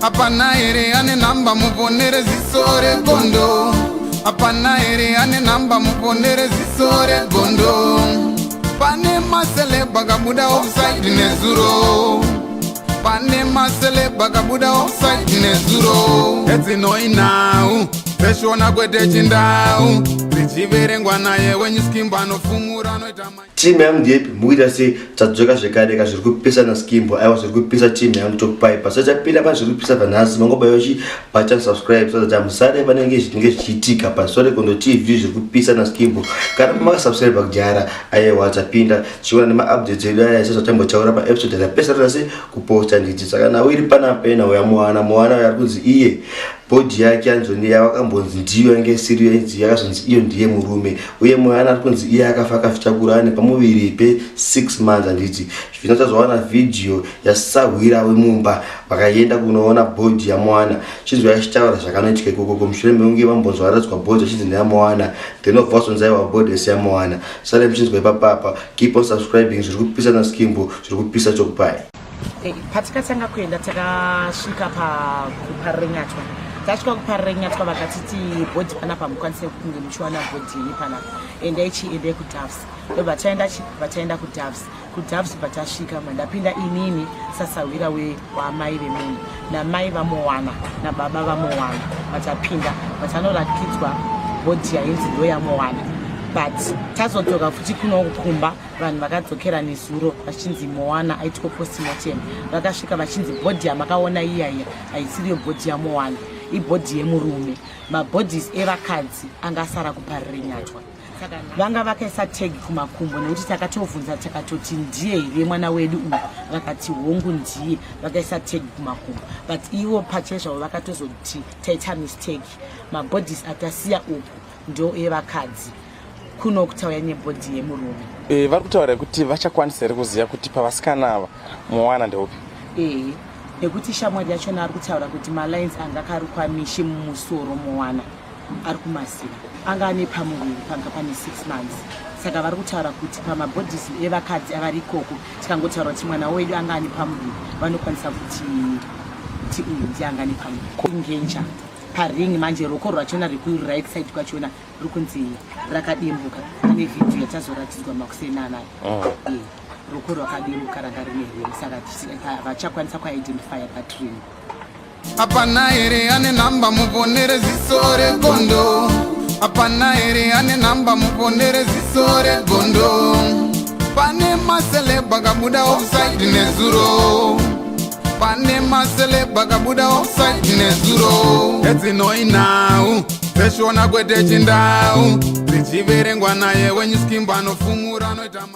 Hapana here ane nhamba muponere ziso regondo? Hapana here ane nhamba muponere ziso regondo? Pane maceleb akabuda offside nezuro. Pane maceleb akabuda offside nezuro. Edzinoi nhau dzeshona kwete chindau dzichiverengwa naye wenyuskimbo anofumura anoita. Timu yangu ndeyepi? Mukuita sei? Tadzoka zvekare ka, zviri kupisa naSkimbo. Aiwa, zviri kupisa timu yangu tokupai pasa chapinda pane zviri kupisa panhasi. Mangobaiwa chi button subscribe so that musare panenge zvinenge zvichiitika paSorekondo TV. Zviri kupisa naSkimbo. Kana makasubscribe kujara, aiwa, tapinda tichiona nemaupdates edu aya sezvatambotaura paepisode yatapesa tasi kuposta nditi. Saka nhau iri panapa inhau yaMoana. Moana ari kunzi iye body yake yanzoni yavakambonzi ndiyo yange isiri yainzi yakazonzi iyo ndiye murume, uye mwana ari kunzi iye akafa akafitakura ane pamuviri pe6 months, handiti? Zvino tazowana vhidhiyo yasahwira wemumba vakaenda kunoona body yaMoana. Chinzwa yachitaura zvakanoitika ikokoko mushure mekunge vambonzwa varadzwa body achinzi ndeyaMoana, then obva wazonzi aiwa, body isi yaMoana. Sare muchinzwa ipapapa. Keep on subscribing. Zviri kupisa naSkimbo, zviri kupisa chokupai. Patakatanga kuenda, takasvika pakuParirenyatwa. Tasvika kuParirenyatwa, vakatiti body panapa mukwanise kunge muchiwana body yenyu panapa, endai chi endai kuDoves. Ndobva taenda chi vataenda kuDoves. KuDoves patasvika, mandapinda inini sasahwira wamai vemunhu namai vaMowana nababa vaMowana. Vatapinda, vatanorakidzwa body yainzi ndo yaMowana, but tazodzoka futi kuno kumba, vanhu vakadzokera nezuro vachinzi Moana aitwa postmortem. Vakasvika vachinzi body yamakaona iyaiya haisiriyo body yaMoana, ibody yemurume. Mabodies evakadzi anga asara kuParirenyatwa. Saka vanga vakaisa tag kumakumbo, nekuti takatovhunza takatoti, "Ndiye here mwana wedu uyu?" Vakati, "Hongu, ndiye." Vakaisa tag kumakumbo, but ivo pachezvavo vakatozoti, "Taita mistake, mabodies atasiya uku ndo evakadzi, kuno kutauya nebody yemurume." Vari kutaura kuti vachakwanisa here kuziva kuti pavasikana ava Moana ndeupi? Ehe, nekuti shamwari yachona ari kutaura kuti malines anga akarukwa mishe mumusoro Moana ari kumaziva. Anga ane pamuviri panga pane 6 months. Saka vari kutaura kuti pamabodies evakadzi avari ikoko, tikangotaura kuti mwana wedu anga ane pamuviri, vanokwanisa kuti ti uyu ndiye anga ane pamuviri. Ngenja paring manje, roko rwachona rekuright side kwachona ruri kunzi rakadimbuka. Pane vhidhiyo yatazoratidzwa makusenanayo. Roko rwakadimbuka ranga rine ring, saka vachakwanisa kuidentifya that ring. Hapana here ane nhamba muponere ziso regondo? Hapana here ane nhamba muponere ziso regondo? Pane maceleb akabuda offside nezuro. Pane maceleb akabuda offside nezuro. Edzinoi nhau dzeshona kwete chindau dzichiverengwa naye wenyuskimbo anofumura anoita.